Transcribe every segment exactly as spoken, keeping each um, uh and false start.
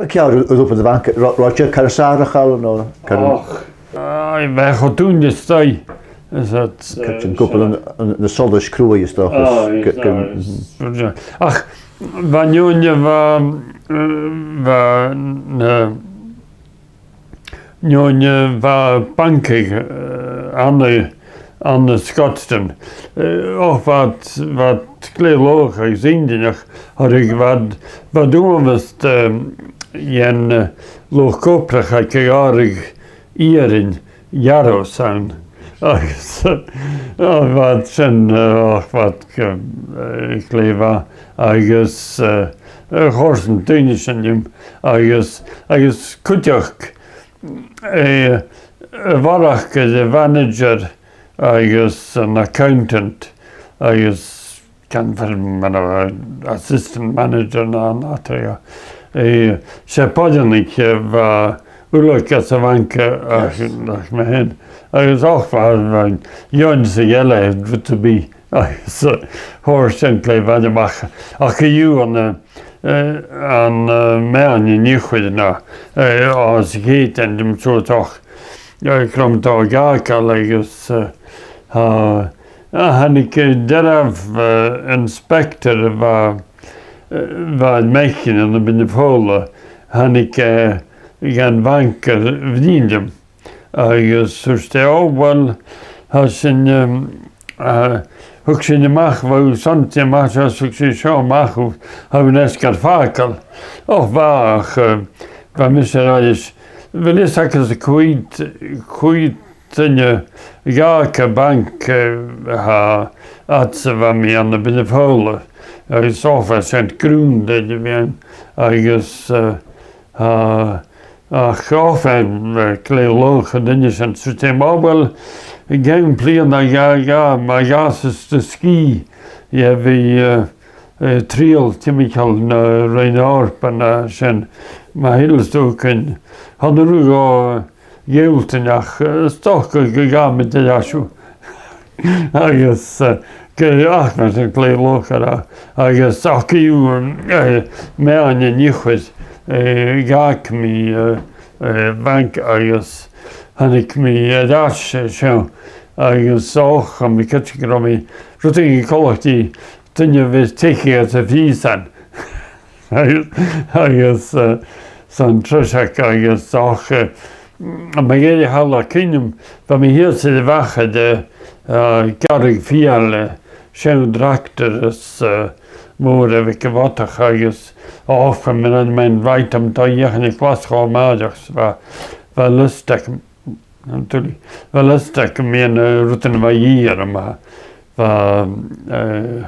Ceart, an robh thu a' dol a bhanc, robh, robh thu car sàr a chall no car... Och. Aye, bha e cho dùinte a-staigh. Is that... Car sin, cupall an, an, na solais cruaidh is dòcha. Aye, is that. Ach, bha an fheadhainn, bha, eh, bha, na, an fheadhainn, bha bancaidh, eh, ann an ann an Scotstoun. Eh, och, bha iad, bha iad glè luachmhor agus inntinneach, oir bha iad, bha iad uabhasach, eh, dhen, eh, luchd-obrach aig a' ghàrradh iarainn Yarrows ann. Agus, eh, bha iad sin, eh, och, bha iad, eh, glè mhath. Agus, eh, eh, chòrd na daoine sin rium. Agus, agus cuideachd, eh, a bharrachd air a' mhanager agus an accountant agus ceann-fhir mar a bha assistant manager no an àite. Eh, 's e boireannaich a bha uile anns a' bhanca ach, ach mi fhìn. Agus och, bha, bha an fheadhainn sa gheile rud sam bith. Agus, eh, fhuair sin glè mhath a-mach. Ach co-dhiù an, eh, eh, an, eh, meadhan an Iuchair no, eh, os cionn an Dùn Èideann, eh, gun robh dà dh'fhàgail agus, eh, tha, a thàinig, eh, dearbh, eh, inspector a bha, eh, bha a' measgachadh ann am Beinn na Faoghla, thàinig, eh, dhan bhanc a bhruidhinn rium. Agus thuirt e, "Ò, uill, tha sinn, um, uh, thug sinn a-mach, bha thu sona a-mach, agus thug sinn seo a-mach, tha thu an-dràsta car fàgail." Ò, bha, ach, uh, bha mise ag ràdh ris, "A bheil fhios agad, a' chuid, chuid duine dh'fhàg a' bhanc, uh, tha, fhad 's a bha mi ann am Beinn na Faoghla, agus ò, bha sin grunn duine a bh' ann, agus, uh, tha, ach ò, bha e, eh, glè luachmhor an duine sin, 's thuirt e, "Ma, uill, an ceann bliadhna no dhà, dhà, ma dh'fhàsas tu sgìth, gheibh thu, eh, eh, triall timcheall na Roinn Eòrpa no sin, ma thilleas tu thugainn." Chan urrainn dhomh, eh, dhiùltadh ach, eh, 's dòcha gun, gun gabh mi deiseil. Agus, eh, gu, ach, mar sin glè luachmhor, agus ach co-dhiù, eh, meadhan an Iuchair, eh, dh'fhàg mi, eh, eh, banc agus thàinig mi air ais, eh, seo, agus och, tha mi cinnteach gun robh mi rudeigin coltach ri duine a bhios a' teicheadh às a' phrìosan. Agus, agus, eh, san truiseach agus och, eh, ma gheibh thu a' chuimhneam, bha mi shìos air a' Bhac air, eh, eh, gearradh fiadhaich, eh, seann tractar is, eh, mòr a bh' aig a' bhodach agus och, bha mi an dùil gun robh mi a' dol a dh'fheuchainn a' Ghlaschu a-màireach, bha, bha liosta agam, an tuilleadh, bha liosta agam mu na rudan a bha a dhìth orm, bha, eh,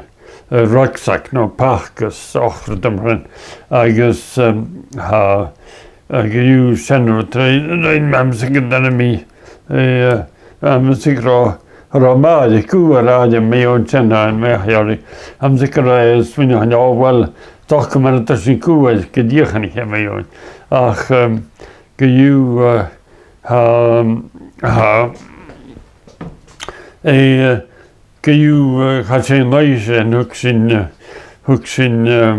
eh, rucksack no pack is och, rudan mar sin. Agus, em, tha, agus co-dhiù sin rud a rinn, rinn mi, tha mi a' smaoineachadh gun dèanadh mi, eh, tha mi a' smaoineachadh gun robh, gun robh mi air a' chùl a ràdh mu dheidhinn sin, tha mi a' smaoineachadh, tha mi a' smaoineachadh gun robh e a' smaoineachadh, "Ò, uill, 's dòcha mura tèid sinn còmhla, gun dìochuimhnich e," mu dheidhinn. Ach, em, co-dhiù, eh, tha, tha, eh, co-dhiù, eh, chaidh sinn a-nis, eh, thug sinn, eh, thug sinn, eh,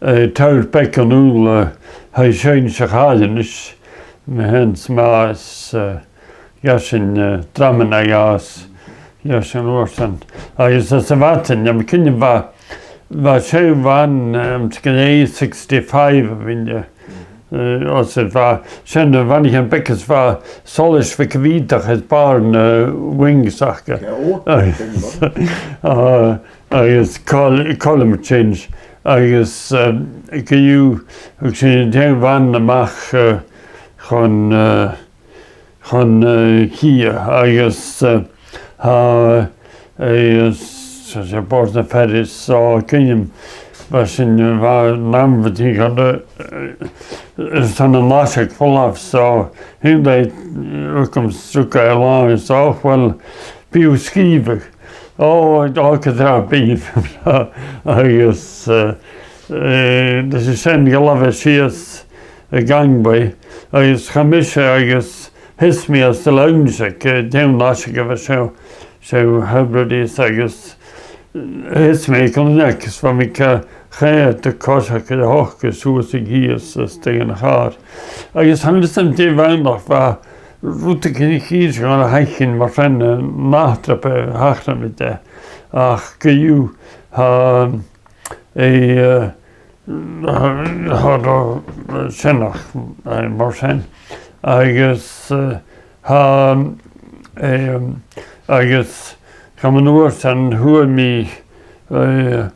eh, todhar beag a-null, eh, tha i a' seinn sa choille a-nis, mi fhìn 's mo mhàthair, eh, gheibh sinn, eh, drama no dhà às, gheibh sinn uair sin. Agus às a' mhadainn, tha mi cinnteach bha, bha seann bhan, em, 's gun e sixty-five a bh' innte. Eh, os a bha, sin a' bhanaichean beag is bha solais bheag bhìodach air bàrr na wings aca. Agus, ah, agus col-, column change. Agus, eh, co-dhiù, thug sinn an t-seann bhan a-mach, eh, chun, eh, chun, eh, cidhe agus, eh, tha, eh, 's e Bòrd nam Fear is, so, cuimhne agam, bha sinn, eh, bha an t-àm a bha sin, eh, eh, 's ann an aiseag folamh, so, thionndaidh, eh, thugam sruth air làmh is, "Ò, uill, bidh thu a' sgrìobhadh." "Ò, ò, gu dearbh bidh." Agus, eh, eh, 's ann sin a dh'fhalbh e sìos a Gangway, agus chaidh mise agus sheas mi às an lounge aig, eh, an t-seann aiseag a bha seo, seo Hebrides agus Is mi ag ràdh, agus bha mi ga choimhead a' coiseachd air a' chosta suas a dh'Aoidh is a-steach dhan chàr. Agus chan eil fhios agam dè bh' ann, ach bha rudeigin a' chiad ghar a thàinig mar sin, eh, nach robh a' tachairt rium e. Ach co-dhiù, tha, eh, eh, tha, tha, sin ach, eh, mar sin. Agus, eh, tha, eh, agus chum an uair sin fhuair mi, eh,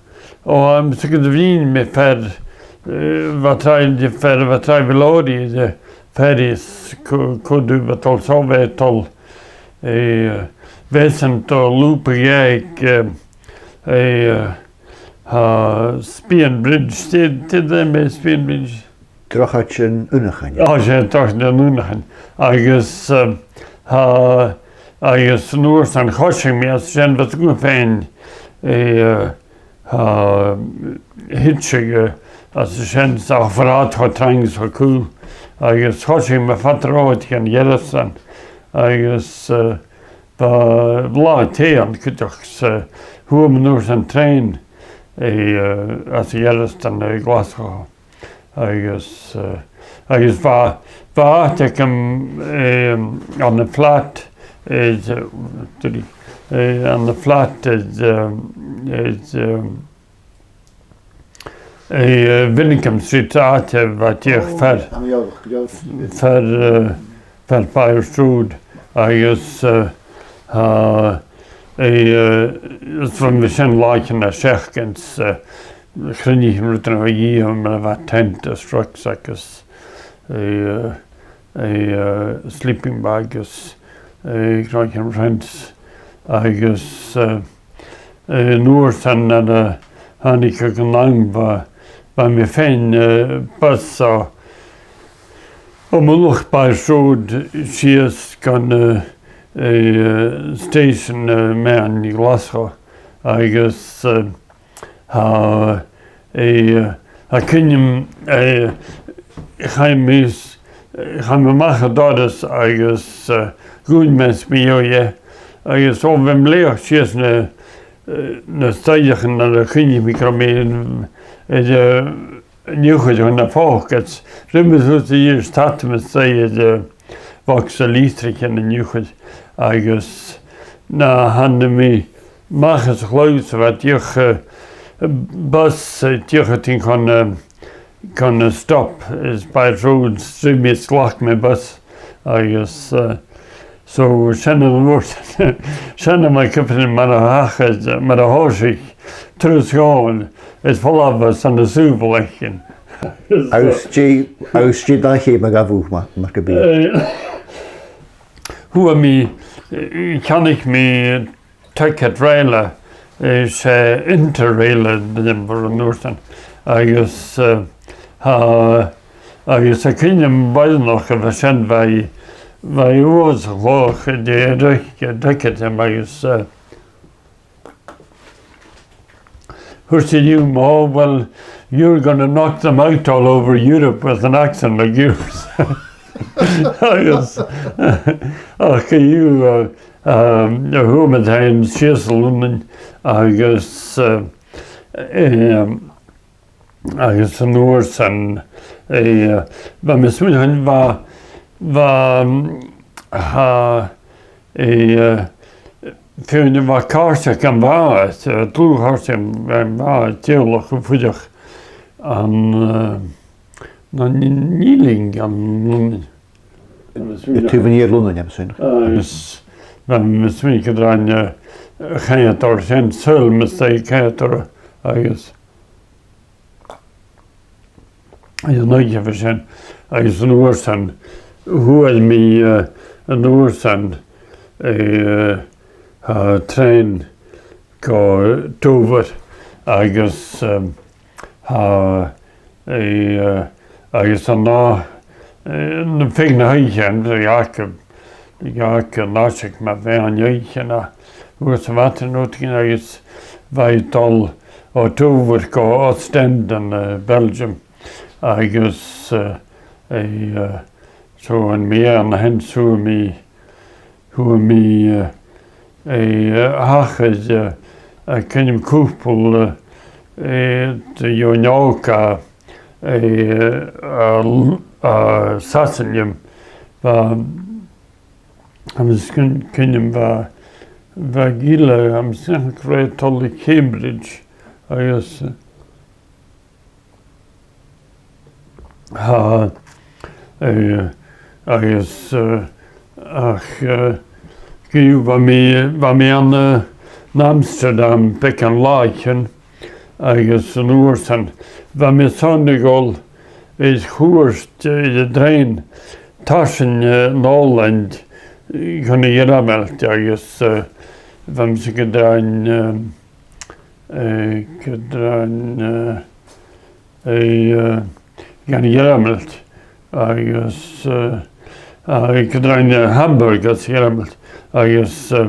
o, am, 's e gu bhith mi fear, eh, bha tràigh, fear, bha tràigh bhon làraidh, eh, fear is co-, co-dhiù bha dol so bha dol, eh, bha sin dol lùb a dh'aig, eh, eh, tha Spian Bridge, dè, dè, dè mu Spian Bridge? Drochaid an Uinneachain. Ò, 's e, Drochaid an Uinneachain. Agus, eh, tha, agus an uair sin choisich mi às a sin, bha gu fèin, eh, tha, thit sinn, eh, às a sin, 's a' bhràigh cho trang 's a cho cùl. Agus choisich mi fad an rathaid dhan Ghearasdan. Agus, eh, bha latha teth ann cuideachd, 's, eh, fhuair mi an uair sin trèan, eh, às a' Ghearasdan, eh, Glaschu. Agus, eh, agus bha, bha àite agam, eh, ann am flat, eh, d-, eh, ann am flat, eh, eh, eh, Winnicombe Street, àite a bha dìreach far, far, eh, far Byres Road, agus, eh, tha, eh, is bha mi sin làithean an t-seachdain, eh, chruinnich mi rudan a bha dhìom, mar a bha tent is rucksack agus, eh, eh, sleeping bag agus, eh, cnoc an rent agus, eh, eh, an uair sin nuair a thàinig an àm, bha, bha mi fhèin, eh, bus o, o mullach Byres Road sìos gun, eh, eh, station, eh, meadhan Ghlaschu agus, eh, tha, eh, tha cuimhne agam, eh, chaidh mi s-, chaidh mi a-mach an doras agus, eh, dhùin mi 's mi dh'fhalbh e. Agus o bha mi a' leum sìos na, eh, na stoidhlichean nuair a chunnaic mi gun robh mi, eh, an iuchair chun na phòcaid. Rinn mi suas a dh'iarraidh, 's thàinig mi a-staigh air, eh, bhogsa litrichean an iuchair agus nuair a thàinig mi a-mach às a' chlobhsa bha dìreach, eh, bus, eh, dìreach a' tighinn chun, eh, chun, eh, stop is Byres Road, rinn mi is ghlac mi bus agus, eh, so sin an uair sin, sin am cuimhne mar a thachair, mar a thòisich turas Dhùn is falbh às an sùbh leicinn. Agus dè, agus dè dà cheum a ghabh thu, ma-, mar gum biodh? Eh, fhuair mi, eh, cheannaich mi ticket rèile, eh, 's e Interrail a bh' ann an uair sin. Agus, eh, tha, agus tha cuimhne agam boireannach a bha sin, bha i, bha i uabhasach laghach a' dèanamh, a' ticket, agus, eh, thuirt i rium, "Oh, well, you're gonna knock them out all over Europe with an accent like yours." Agus, ach co-dhiù, eh, eh, fhuair mi fhèin sìos a Lunnainn, agus, eh, eh, agus an uair sin, eh, bha mi a' smaoineachadh, bha, bha, tha, eh, feadhainn a bha càirdeach dhan bhàta, eh, dlùth-chàirdeach dhan bhàta, teaghlach a' fuireach ann, eh, ann an Ealing, ann an Lunnainn. Taobh an iar Lunnainn, tha mi a' smaoineachadh. Agus bha mi a' smaoineachadh gun robh, eh, coimhead orra sin, saoil, mus deach coimhead orra, agus an oidhche a bha sin, agus an uair sin, fhuair mi, eh, an uair sin, eh, eh, trèan gu Dover, agus, eh, tha, eh, agus an latha, eh, na, feadh na h-oidhche, an, dh'fhàg, dh'fhàg an aiseag mu mheadhan-oidhche na, thuirt am bàta rudeigin agus bha i a' dol o Dover gu Ostend ann an, eh, Belgium. Agus, eh, eh, eh, so an mheadhan a sin, fhuair mi, fhuair mi, eh, eh, thachair, eh, a' cuimhneachadh cupall, eh, eh, de dh'òigridh, eh, a, a Sasainn. Bha, tha mi a' smaoin-, cuimhneam bha, bha gille, tha mi a' smaoineachadh gur e tòrr le Cambridge, agus, eh, Tha, eh, agus, eh, ach, eh, co-dhiù bha mi, bha mi ann, eh, an Amsterdam beagan làithean, agus an uair sin, bha mi airson a dhol air chuairt, eh, air an trèan tarsainn, eh, an Òlaind, eh, chun a' Ghearmailt, agus, eh, bha mi ag iarraidh, eh, eh, ag iarraidh, eh, eh, eh, dhan Ghearmailt, agus, eh, eh, ag iarraidh, eh, Hamburg às a' Ghearmailt, agus, eh,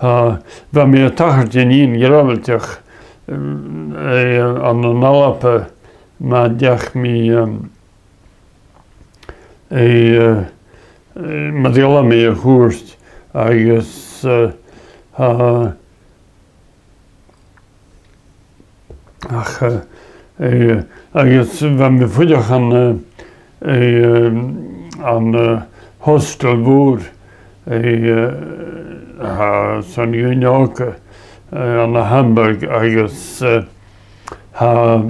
tha, bha mi a' tachairt dhan Ìn Ghearmailteach, eh, ann an Alba, ma deach mi, eh, eh, eh, ma dh'fhalbh mi a' chuairt, agus, eh, tha, Ach, eh, eh, agus bha mi a' fuireach ann, eh, eh, ann an, eh, hostel mhòr, eh, eh, tha, airson dhaoine òga, eh, ann an Hamburg agus, eh, tha,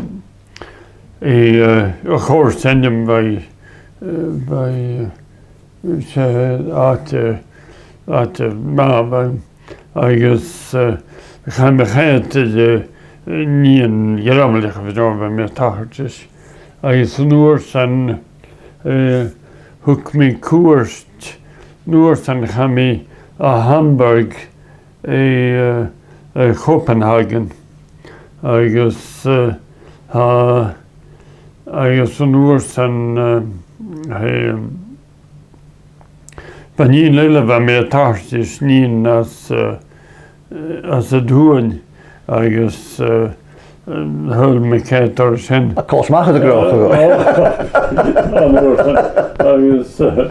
eh, eh, a' chùrsa ainm bha, eh, bha, eh, 's e àite, àite math a bh' ann. Agus, eh, chaidh mi a chèilidh, eh, nighean Ghearmailteach a bha, bha mi a' tachairt ris. Agus an uair sin, eh, thug mi cuairt, an uair sin chaidh mi a Hamburg, eh, eh, eh, Copenhagen. Agus, eh, tha, agus an uair sin, eh, eh, Bha nighean eile, bha mi a' tachairt ris, nighean às, eh, às an Dùn, agus, eh, eh, shaoil mi ceart air sin. A' cur a-mach air a' ghràdh. Eh, an uair sin, agus, eh,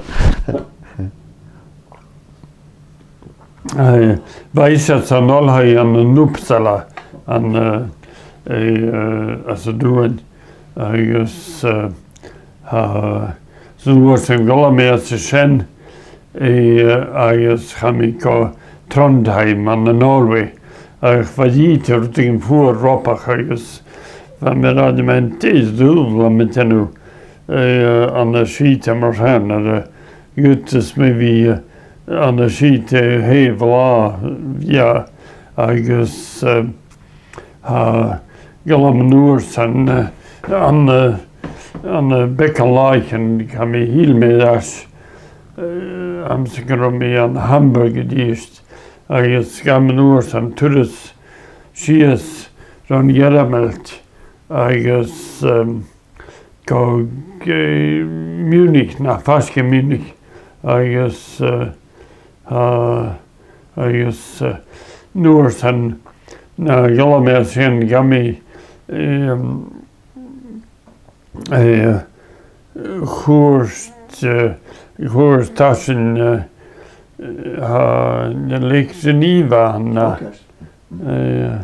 eh, bha ise san oilthigh ann an Uppsala, ann, eh, eh, eh, às an Dùn, agus, eh, Ah, 's an uair sin dh'fhalbh mi às a sin, eh, agus chaidh mi gu Trondheim ann an Norway. Agus bha dìreach rudeigin fuar robach agus bha mi ag ràdh, "Tha mi an dèidh dùbhlan a bhith a' dèanamh, eh, ann an sìde mar sin, air a dh'fhaodas mi bhith, eh, ann an sìde tha e blàth, yeah." Agus, eh, Ah, dh'fhalbh mi an uair sin, eh, ann, eh, ann, eh, beagan làithean, chaidh mi, thill mi air ais, eh, am sin gun robh mi ann an Hamburg a-rithist, agus chaidh mi an uair sin turas sìos ron Ghearmailt, agus, ehm, gu, eh, Munich, no faisg air Munich, agus, eh, ah, agus, eh, an uair sin, nuair a dh'fhalbh mi às a sin, ghabh mi, ehm, eh, cuairt, eh, cuairt tarsainn, eh, ah, na Lake Geneva, no, eh,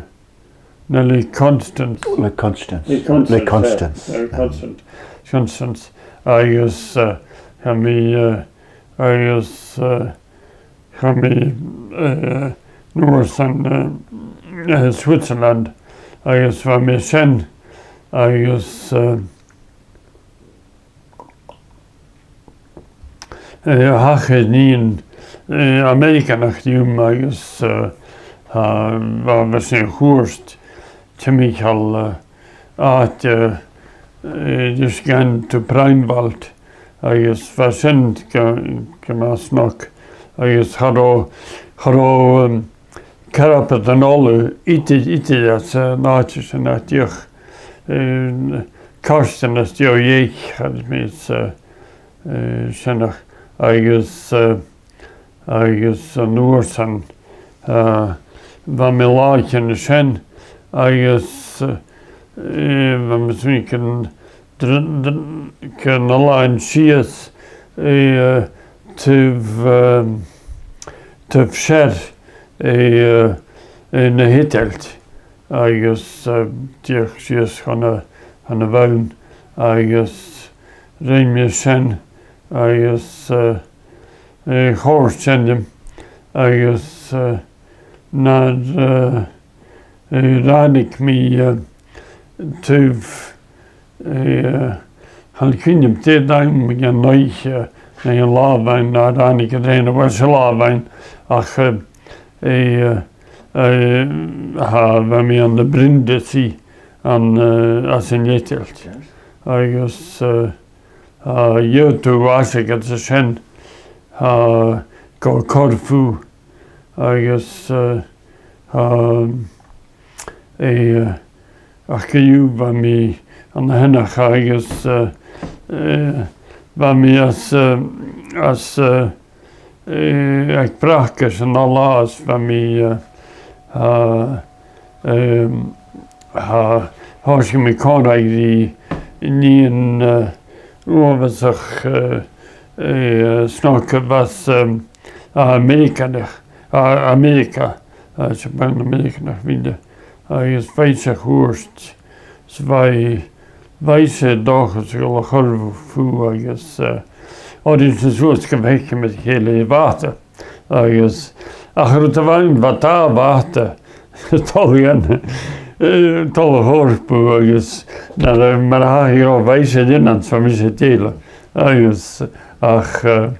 no Lake Constance. Lake Constance. Lake Constance, Lake Constance. Yeah, Lake Constance. Constance. Agus, eh, chaidh mi, eh, agus, eh, chaidh mi, eh, an uair sin, eh, eh, Switzerland, agus bha mi sin, agus, eh, eh, thachair nighean, eh, Ameireaganach rium agus, eh, tha, bha, bha sinn a' cur timcheall, eh, àite, eh, just gan to Preinwald, agus bha sin gu, gu math snog, agus cha robh, cha robh, ehm, carpet an ola idir, idir às, eh, an àite sin, ach dìreach, eh, carstadh às dèidh dheich, agus mi is, eh, eh, sin, agus, eh, agus an uair sin, eh, bha mi làithean an sin, agus, eh, bha mi a' smaoineachadh gun dr-, dr-, gun a' làimh sìos, eh, taobh, eh, taobh sear, eh, eh, na h-Eadailt, agus, eh, dìreach sìos chun a', chun a' bhonn, agus rinn mi sin, agus, eh, eh, chòrd sin rium, agus, eh, nuair, eh, eh, ràinig mi, eh, taobh, eh, chan eil cuimhne agam dè an t-àm, an oidhche, eh, no an là a bh' ann, no ràinig an t-èideadh, uill, 's e là a bh' ann, ach, eh, eh, eh, tha, bha mi ann am Brindisi, ann, eh, às an Eadailt. Agus, eh, tha, dh'fhaodadh tu aiseag às a sin, tha, gu Corfu, agus, eh, tha, eh, ach co-dhiù bha mi ann an Eanach agus, eh, eh, bha mi às, eh, às, eh, eh, aig bracaist an là, is bha mi, eh, tha, ehm, tha, thòisich mi còmhla ri nighean, eh, uabhasach, eh, eh, snog a bh' ann, ehm, Ameireaganach, a, Ameireaga, eh, 's e bean Ameireaganach a bh' innte, agus bha i a' cuairt, 's bha i, bha i, 's dòcha, a' dol a Chorfu agus, eh, oir 's e suas gu bheil mi a' faicinn a' chèile a' bhàta. Agus, ach an rud a bh' ann, bha dà bhàta a' dol dhan, eh, a' dol a Chorfu agus nuair a, mar a thachair, bha i a' dèanamh, 's bha mise a' dèiligeadh. Agus, ach, eh,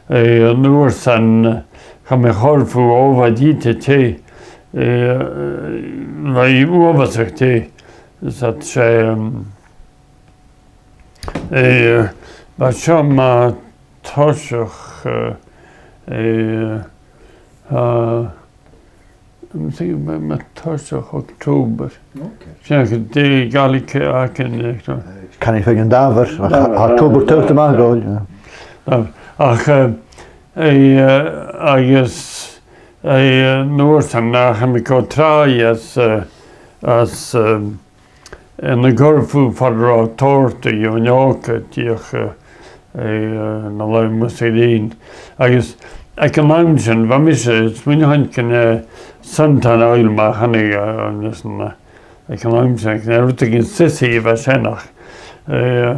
eh, an uair sin, eh, chaidh mi a Chorfu, o, bha i dìreach teth, eh, bha i uabhasach teth. Is iad 's e, em, eh, bha seo mu toiseach, eh, eh, ah, I'm thinking mu, mu toiseach October. Ok. Sin gu dè Gàidhlig againn, eh, so. Canaidh mi feadhainn an Dàmhair, ach Dàmhair, October, ah, tuath, ah, a-mach, ah, yeah. Ah, ach, eh, eh, agus, eh, an uair sin, chaidh mi gu tràigh às, eh, às, eh, ann an Corfu far an robh tòrr de dhaoine òga, dìreach, eh, eh, na làithean-muigh sa ghrian. Agus aig an àm sin, bha mise, smaoineachadh gun e Suntan Oil ma chanadh, eh, an-dràsta, eh, aig an àm sin, gun e rudeigin sissy a bha sin ach, eh,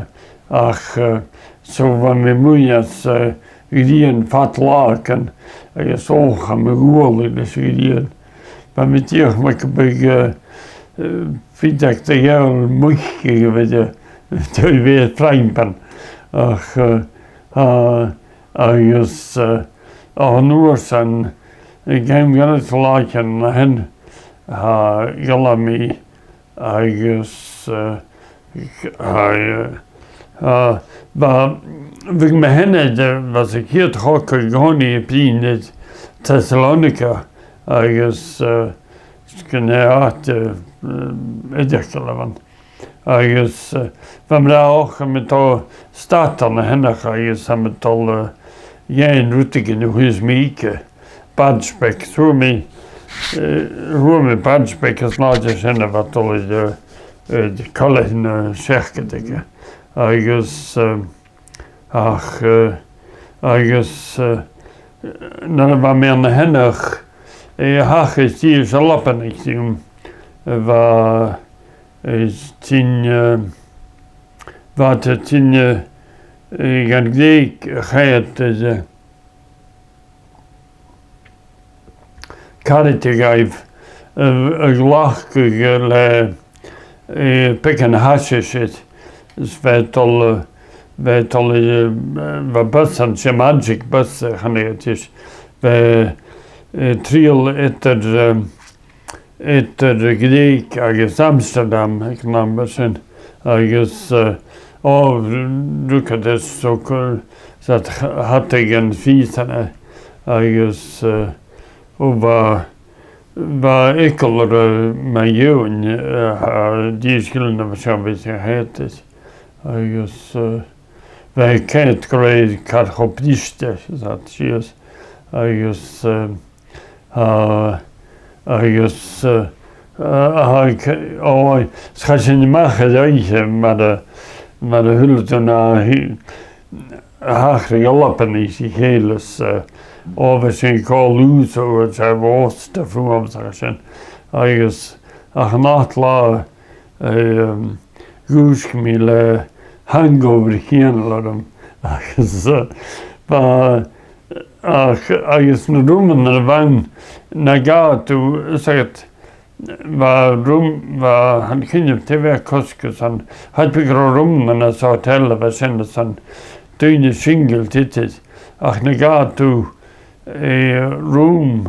ach, eh, so bha mi a-muigh às, eh, ghrian fad làithean agus, o, chaidh mi a ghualainn leis a' ghrian. Bha mi dìreach mar gum biodh, eh, eh, feadag de gheal muice a bha, eh, a bha a' fraimbean. Ach, eh, ah, agus, eh, an uair sin, eh, aig àm gu leòr de làithean an sin, ah, dh'fhalbh mi agus, eh, eh, eh, bha, bha mi fhìn, eh, bha sa chiad chogadh an-còmhnaidh a' bruidhinn air Thessalonica agus, eh, gun e àite, eh, oideachdail a bh' ann. Agus, eh, bha mi ag ràdh, o, tha mi a' dol a stad ann an Eanach agus tha mi a' dol, eh, a dhèanamh rudeigin a chuireas mi thuige. Badge beag, fhuair mi, eh, fhuair mi badge beag as làidir sin a bha a' dol air, eh, eh, colainn na seacaid aige. Agus, eh, ach, eh, agus, eh, nuair a bha mi ann an Eanach, eh, thachair dithis à Albannach rium, eh, bha, eh, tinn, eh, bha iad a' tighinn, eh, eh, dhan Ghrèig a choimhead air, eh, caraid a ghabhail, eh, a ghlacadh le, eh, beagan hashish air. Is bha e a' dol, eh, bha e a' dol, eh, bha bus ann, 's e Magic Bus a chanadh iad ris. Bha e, eh, a' triall eadar, eh, eadar Ghrèig agus Amsterdam aig an àm sin, agus, eh, o, rugadh iad air so gur, 's iad ch-, chaidh iad dhan phìosan, eh, agus, eh, o, bha, bha eagal orra mu dheidhinn, eh, a dh'innse gu leòr na bha seo a' bhith a' coimhead air. Agus, eh, bha e a' coimhead gu robh e car cho briste, 's iad sìos. Agus, eh, Ah, agus, eh, ah, ag, o, 's chaidh sinn a-mach air oidhche mar a, mar a shaoileadh tu na, a thachradh Albannach ri chèile is, eh, Ò, bha sin cho lùth, so bha e a' bhòstadh fuaim 's a sin. Agus ach an ath latha, eh, dhùisg mi le hangover chianail orm. Agus, eh, bha, ach, agus na rumannan a bh' ann, na gabhadh tu, is agad, bha rum, bha an cinneamh taobh a' chosg airson, chaidh mi gu rumannan anns an hotel a bha sin airson daoine single titit, ach na gabhadh tu, eh, rùm,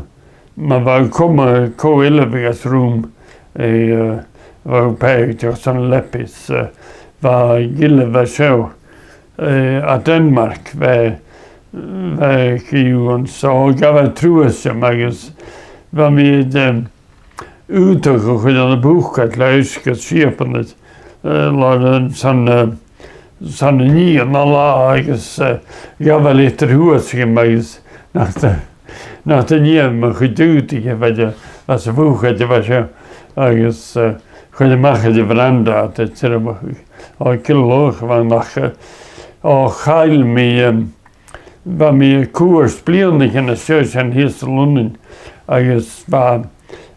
ma bha coma co-fhillte agus rùm, eh, bha pàigheadh airson leapas, eh, bha gille bha seo, eh, à Denmark, bha, bha e co-dhiù ann, so ghabh e truas dhomh agus bha mi, eh, aodach a chur ann am bucaid le uisge is siabann, eh, le, eh, san, eh, san nighean an latha agus, eh, ghabh e litir shuas dhomh agus nach do, nach do nigh mi a' chuid aodaich a bha, eh, anns a' bhucaid a bha seo agus, eh, chuir e a-mach air a' bhranda a tha tiormachadh. Ò, ciall luath a bh' ann ach, eh, ò, chaill mi, eh, bha mi cuairt bliadhnaichean às dèidh sin shìos a Lunnainn, agus bha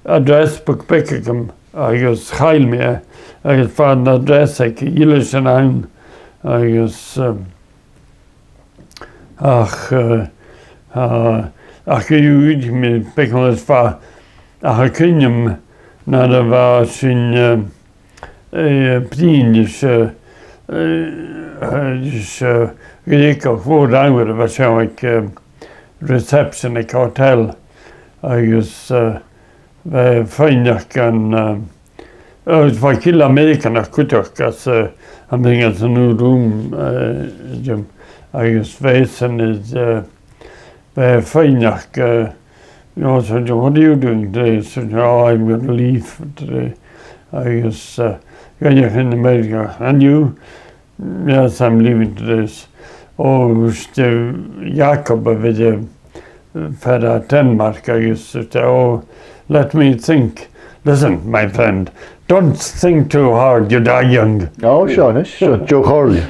address book beag agam, agus chaill mi e, agus bha an address aig a' ghille sin ann, agus, um, ach, uh, uh, ach dh'fhaighnich mi beagan leis bha, ach tha cuimhn' agam nuair a bha sinn, um, eh, bruidhinn ris, eh, eh, ris, eh, Ghriogadh mhòr Eabhair a bha seo aig, eh, reception aig hotel, agus, eh, bha e a' faighneachd an, eh, agus bha gille Ameireaganach cuideachd às, eh, Ameireaga anns an aon rùm, eh, Jim, agus bha esan, eh, bha e a' faighneachd, eh, you know, so, "What are you doing today?" So, "Oh, I'm gonna leave today." Agus, eh, dh'fhaighnich e na Ameireaganach, "And you?" "Yes, I'm leaving today." So, ò, 's e Jacob a bh' air, eh, fear à Denmark agus, eh, "Oh, let me think." "Listen, my friend, don't think too hard, you die young." Ò, seo, seo, joke horrible.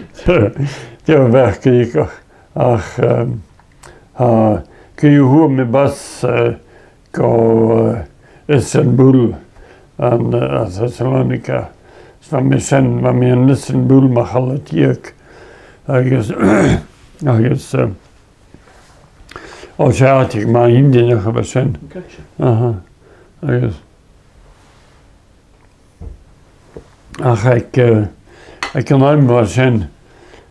Deagh bheachd, ach, ehm, tha, co-dhiù fhuair mi bus, eh, gu, eh, Istanbul, an, eh, à Thessalonica. Is bha mi sin, bha mi an Istanbul mu chola-deug. Agus, agus, eh, ò, 's e àite math inntinneach a bha sin. Gotcha. Aha. Agus ach aig, eh, aig an àm a bha sin,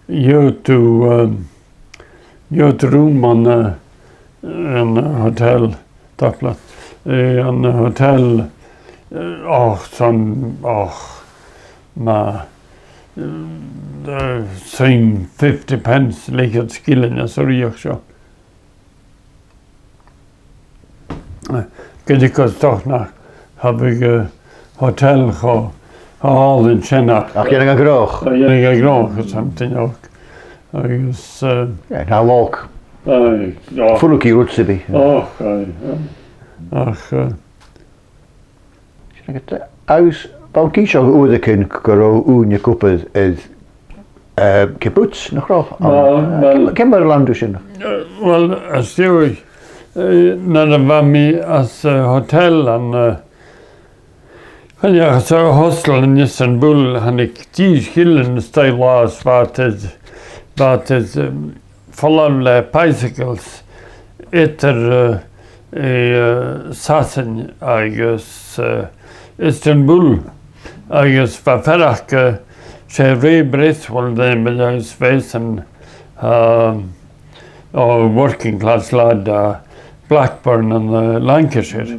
gheibheadh tu, eh, gheibheadh tu rùm ann, eh, ann an hotel, tapadh leat, eh, ann an hotel, eh, och, son, och, ma, eh, sin fifty pence, leth-cheud sgillinn às an rìoghachd seo. Gu dè, 's dòcha nach biodh, eh, hotel cho, cho àlainn sin ach, ach dhèanadh e gnothach. Dhèanadh e gnothach, is something else. Agus, eh, yeah, na walk. Aye, no. Fuireach ri rud sam bith. Och, aye, aye. Ach, eh, Agus bha thu ag innse uaireigin gun robh ùine ag obair air, eh, kibbutz, nach robh? Well, well, ciamar, ciamar a lean thu sin? Eh, well, às dèidh, eh, nuair a bha mi anns, eh, hotel ann, eh, chan eil, anns an hostel ann an Istanbul, thàinig dithis ghillean a-staigh latha is bha iad, bha iad, eh, falbh le bicycles eadar, eh, eh, Sasainn agus, eh, Istanbul. Agus bha fear aca, eh, 's e Ray Bracewell an t-ainm a bh' air, agus bha esan, eh, ò, working class lad à Blackburn ann an, eh, Lancashire.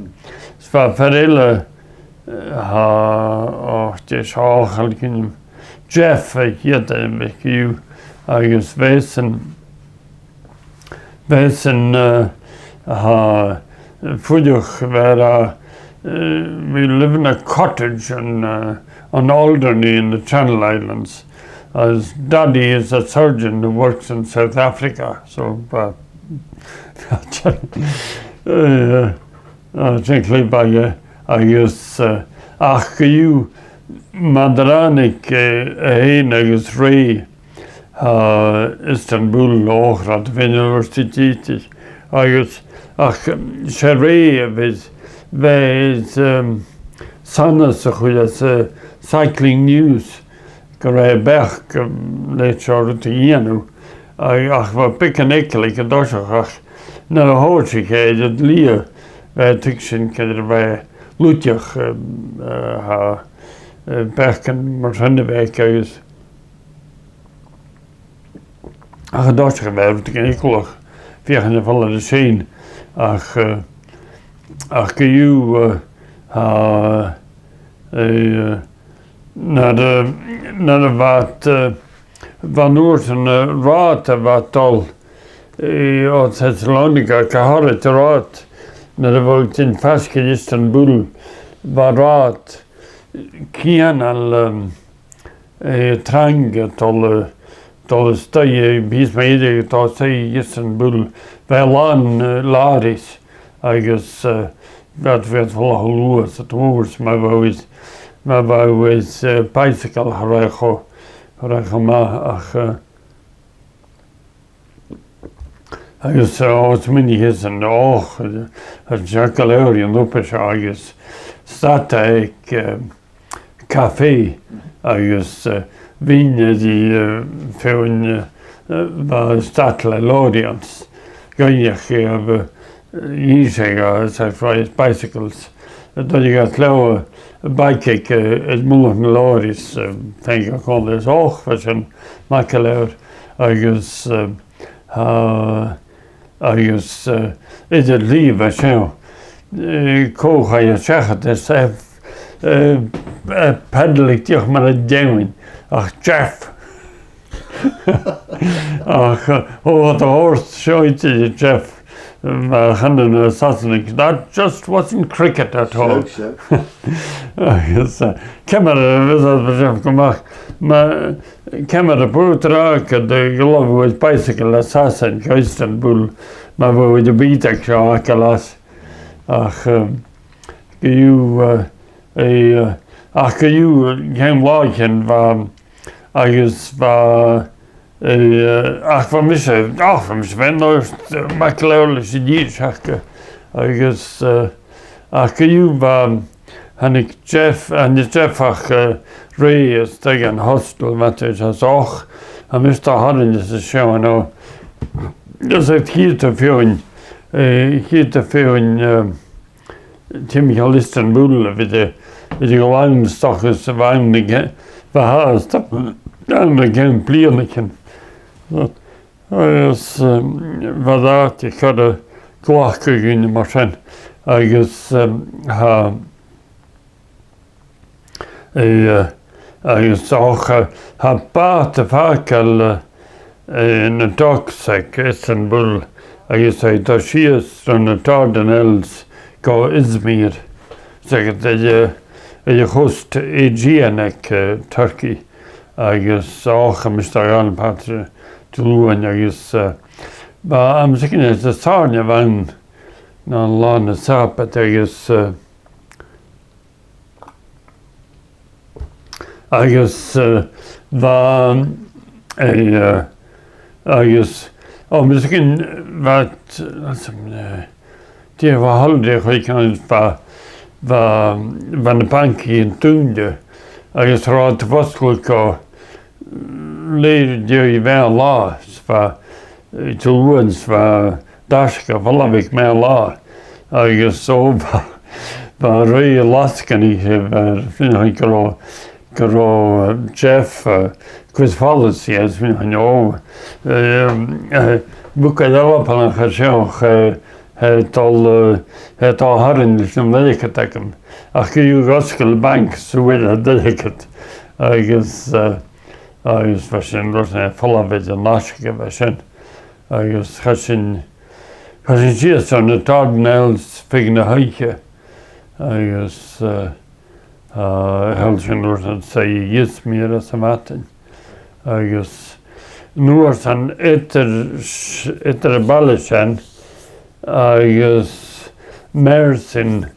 Is bha fear eile, eh, tha, ò, dè seòrsa a th' air a' chaileag, Jeff a th' air, eh, McHugh, agus bha esan, bha esan, eh, tha, fuireach, bha e, eh, we live in a cottage on, eh, on Alderney in the Channel Islands. His daddy is a surgeon who works in South Africa. So, eh, eh, Ah, sin clì bhaile, agus, eh, ach co-dhiù, mar a ràinig, eh, e fhèin agus Ray, ah, Istanbul, ò, cha robh iad a' faighinn a-mach às an t-sìde, Agus ach, um, 's e rèidh a bhiodh, bhiodh, um, sanas a chuireadh sa Cycling News gu robh beachd, um, leis an rud a dhèanamh. Ach, ach bha beagan eagal aig an toiseach, ach nuair a thòisich e air an t-slighe, bha e a' tuigsinn ciamar a bha e a' luideadh, um, uh, tha, uh, beachdan mar sin a bh' aige agus ach an toiseach bha e rud eagalach feuchainn a' falbh air a sin, ach, uh, ach co-dhiù, uh, tha, uh, nuair a, nuair a bha iad, uh, bha an uair sin, uh, rathad a bha a' dol, uh, o Thessalonica, gu h-àraid rathad, nuair a bha iad faisg air Istanbul, bha rathad cianail, um, eh, trang a' dol, eh, dol a-staigh, eh, pìos mu dheireadh a' dol a-staigh a Istanbul, bha e làn, eh, lorries, agus, eh, bha iad, bha iad a' falbh cho luath 's a b' urrainn, ma bha iad, ma bha iad, eh, bicycle, cha robh e cho, cha robh e cho math, ach, eh, agus, eh, o, 's mionaich a-nis, och, eh, tha e deas gu leòr an obair seo, agus stad e aig, eh, café agus, eh, bhithinn a' dì, eh, feadhainn, eh, eh, bha stad le lorry anns. Dh'fhaighnich e, eh, dh'innis e dha, 's e freight bicycles. Dh'fhaighnich e leotha, eh, bike aig, eh, air mullach nan lorries, eh, faighinn a' chomhairle is och, bha sin math gu leòr. Agus, eh, tha, agus, eh, idir lì bha seo, eh, cò chaidh seachad is, eh, eh, eh, pedaladh dìreach mar an deamhain, ach Jeff. Ach, eh, o, tha do short seo idir, Jeff, mar a chanadh na Sasannaich, that just wasn't cricket at all. Sure, sure. Agus, eh, ciamar a bhios e, bhios e gu math, ma, ciamar a b' urrainn dhut a dhol a-mach air bicycle à Sasainn gu Istanbul, ma bhiodh am bìdeag seo agad a-nis. Ach, um, co-dhiù, uh, eh, uh, ach co-dhiù, uh, tha mi a' faicinn bha, agus bha, eh, uh, ach bha mise, ach bha mise fhèin, no, uh, mac leabhar leis an dithis aca, agus, uh, ach co-dhiù bha, thàinig Jeff, thàinig Jeff ach, eh, rèidh a-staigh dhan hostel, ma-thà, is och, tha mise a' tarraing às an seo, no, is e, chì thu feadhainn, eh, chì thu feadhainn, eh, timcheall Istanbul, a bhiodh, a bhiodh a' ghlanadh a-steach sa bhan aig, bha e a-staigh, ann an ceann bliadhnaichean. Agus, um, bha iad a' cur a' ghlacadh dhaoine mar sin. Agus, um, tha, eh, uh, agus, och, uh, tha bàta a' fàgail, uh, eh, na docks aig Istanbul, agus tha e a' dol sìos tro na Dardanelles gu Izmir. 'S e, eh, eh, a' chosta Aegean aig, eh, Turkey. Agus, och, tha mise a' dol a dh'fhalbh ann Diluain agus, eh, bha, tha mi a' smaoineachadh gur e Sàbaid a bh' ann, no an là na Sàbaid agus, eh, agus, eh, bha, eh, eh, agus, o, tha mi a' smaoineachadh bha, eh, dè bha holiday a' chuid cheann, bha, bha, bha na bancaidhean dùinte, agus cha robh iad a' fosgladh gu leth-uair an dèidh mheadhan-latha, 's bha, eh, Diluain, 's bha an t-aiseag a' falbh aig meadhan-latha, agus o, bha, bha rèidh an lascainaich, eh, bha, fhios agad gu robh gu robh, eh, Jeff, eh, quid fallacy, is mi an, o, eh, eh, bhuca e eile panach air seo, eh, eh, dol, eh, eh, dol a tharraing leis an airgead agam. Ach gu dheidhinn dh'fhosgail am banc 's a bhuail e an t-airgead. Agus, eh, agus bha sin, rud a' falbh air an aiseag a bha sin. Agus chaidh sinn, chaidh sinn sìos tro na Dardanelles feadh na h-oidhche. Agus, eh, Ah, thàinig sinn an uair sin a-staigh a dh'Izmir anns a' mhadainn. Agus an uair sin eadar, eadar am baile sin agus Mersin,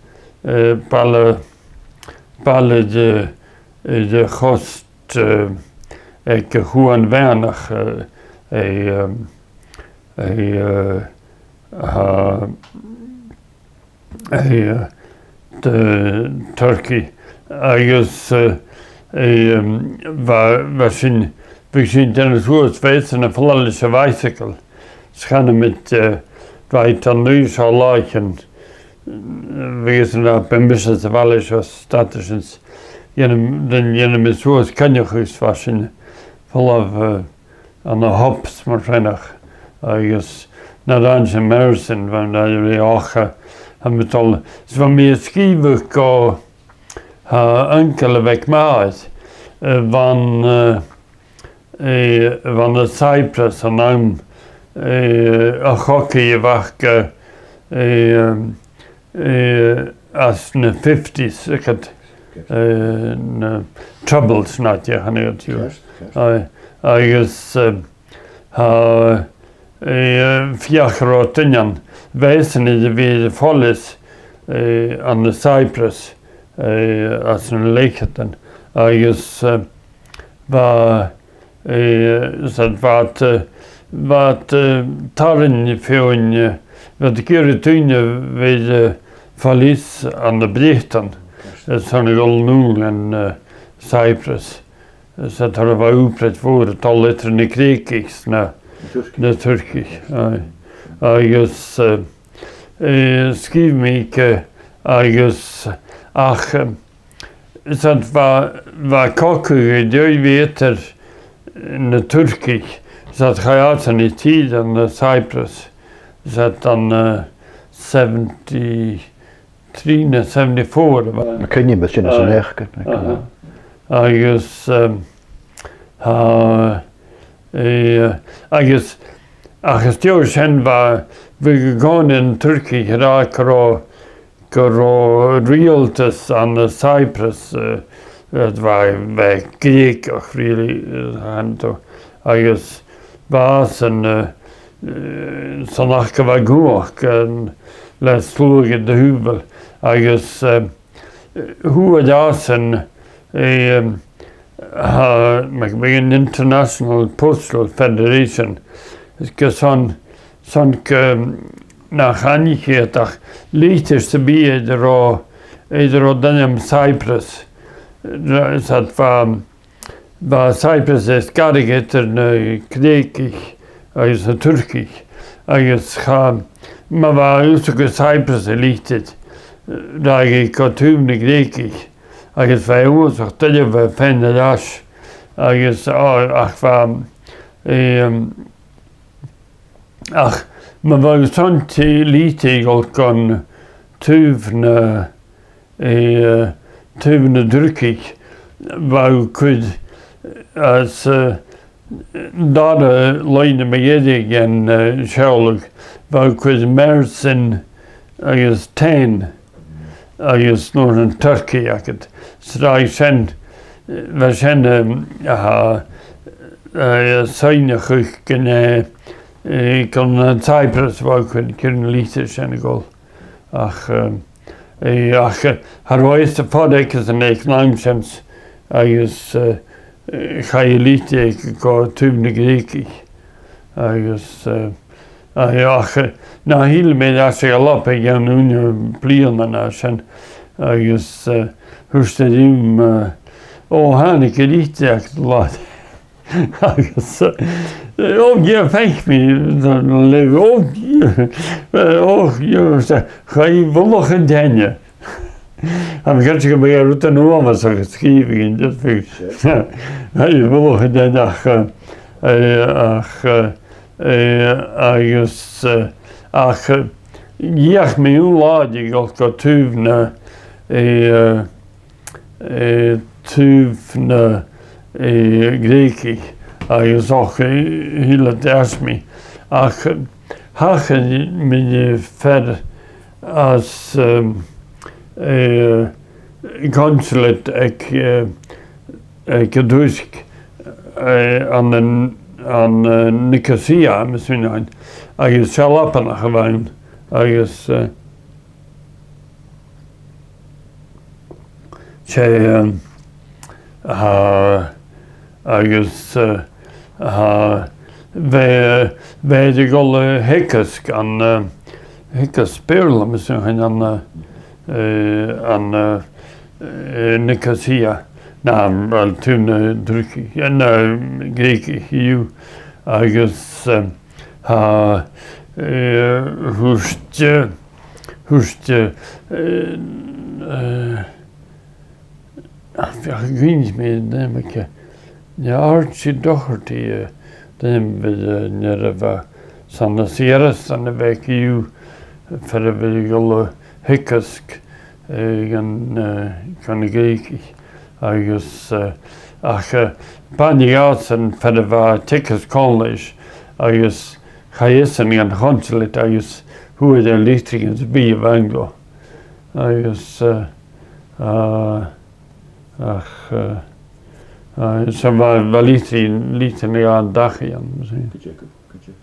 eh, baile, baile de, de chosta, eh, aig a' Chuan Mheadhanach, eh, eh, eh, eh, uh, eh, de Turkey, agus, eh, eh, um, bha, bha sinn, bha sinn a' dèanamh suas, bha sinn a' falbh leis a' bhicycle. 'S chanamaid, eh, bha iad an uair sin, bha sinn a' falbh leis a' stations, dhèanamaid, dhèanamaid suas Coinneach, 's bha sinn a' falbh, eh, ann an hops mar sin, agus na rinn sinn mar sin, bha mi ri ocha, tha mi a' dol, is bha mi a' sgrìobhadh gu, uh, uncail a bh' aig m' athair, eh, bha e, eh, eh, bha e ann an Cyprus an àm, eh, a' chogadh a bh' aca, eh, eh, anns na fifties, aig, eh, na Troubles, no dè chanadh iad riutha. Ceart, ceart. Aye, agus, eh, tha, eh, feuch an robh duine ann, bha esan air a bhith air a' phoileas, eh, ann an Cyprus, eh, anns na leth-cheudan. Agus, eh, bha eh, 's iad, bha iad, eh, bha iad, eh, tarraing feadhainn, eh, bha iad ag iarraidh daoine a bhith, eh, falbh ann am Breatainn, eh, 's ann a dhol a-null dhan, eh, Cyprus. 'S iad, cha robh ùpraid mhòr a' dol eadar na Greugaich 's na, na Turcaich, aye. Agus, eh, eh, sgrìobh mi, eh, agus ach, eh, 'S iad, bha, bha cogadh gu dearbh eadar na Turcaich, 's iad, chaidh iadsan a thìr ann an Cyprus, 's iad, ann an, eh, seventy-three no seventy-four a bha. Tha cuimhne agam sin, is an eachgan. Agus, ehm, tha, eh, agus, ach às dèidh sin bha, bha gu còmhnaidh na Turcaich ag ràdh gun robh gun robh riaghaltas ann an Cyprus, eh, eh, bha, bha Greugach, really, eh, a' hanto, agus bha iadsan, eh, eh, 's ann aca a bha an cumhachd, eh, le sluagh de shùbhail, agus, eh, fhuair iadsan, eh, tha, mar gum biodh, an International Postal Federation, is gu 's ann, 's ann gu nach aithnicheadh iad ach litir sam bith air an robh, air an robh an t-ainm Cyprus. Ra-, 's iad, bha, bha Cyprus air sgaradh eadar na Greugach agus na Turcaich, agus cha, ma bha thusa gu Cyprus a' litir, ràinig e gu taobh na Greugach, agus bha e uabhasach duilich a bhith faighinn air ais, agus, o, ach bha, em, ach ma bha thu a' smaoineachadh litir a' dol gu taobh na, eh, taobh na Turcaich, bha thu a' cur às, eh, dàrna loidhne mu dheireadh dhen, eh, seòladh, bha thu a' cur Mersin agus Ten, agus an uair sin Turkey agad. 'S ràdh sin, bha sin, em, a, a, a' soidhneachadh gun, eh, eh, gun an Cyprus a bha thu a' cur, cur an litir sin a' dol. Ach, eh, eh, ach, eh, cha robh fhios aig Fodaidh agus an aig an àm sin, agus, eh, eh, chaidh an litir aige gu taobh na Greugach. Agus, eh, ach, ach, eh, na thill mi air ais a dh'Alba aig an aon bhliadhna no sin, agus, eh, thuirt e rium, eh, "O, thàinig an litir agad an latha." Agus, eh, o, yeah, faic mi, le, o, yeah, eh, o, yeah, 's e, chaidh a mhullach an teine. Tha mi cinnteach gum biodh e rud uabhasach a sgrìobhadh an dearbh. Chaidh a mhullach an teine ach, eh, eh, ach, eh, eh, agus, eh, ach, eh, dh'fheuch mi aon latha a dhol gu taobh na, eh, eh, eh, taobh na, eh, Greugach agus och, eh, thill e air ais mi. Ach, eh, thachair mi ri fear às, ehm, eh, consulate aig, eh, aig an Tuirc, eh, ann an, ann an, eh, Nicosia, tha mi a' smaoineachadh, agus 's e Albannach a bh' ann, agus, eh, 'S e, um, tha, agus, uh, tha, bha, bha e a' dol a theagasg an, uh, Thigeadh Beurla, mas e sin, ann an, eh, ann an, eh, Nicosia, no, well, taobh na Tuirce, eh, na Ghrèice, fiù, agus, eh, tha, eh, thuirt, eh, thuirt, eh, eh, ach, bha cuimhne agam air an name aice. An e Archie Doherty, eh, an t-ainm a bh' air, eh, an fhear a bha san Sierras, an a bha fiù, fear a bha a' dol a theagasg, eh, gun, eh, gun na Griogach. Agus, eh, ach, eh, b' ann a dh'fhàs an fhear a bha a' teagasg còmhla ris, agus chaidh esan dhan chonsulaid agus fhuair e litrichean sam bith a bh' ann dhomh. Agus, eh, ah, ach, eh, ah, so bha, bha litrichean, litrichean a dh'fhalbh dhachaigh ann, mas e sin. Gu dearbh, gu dearbh.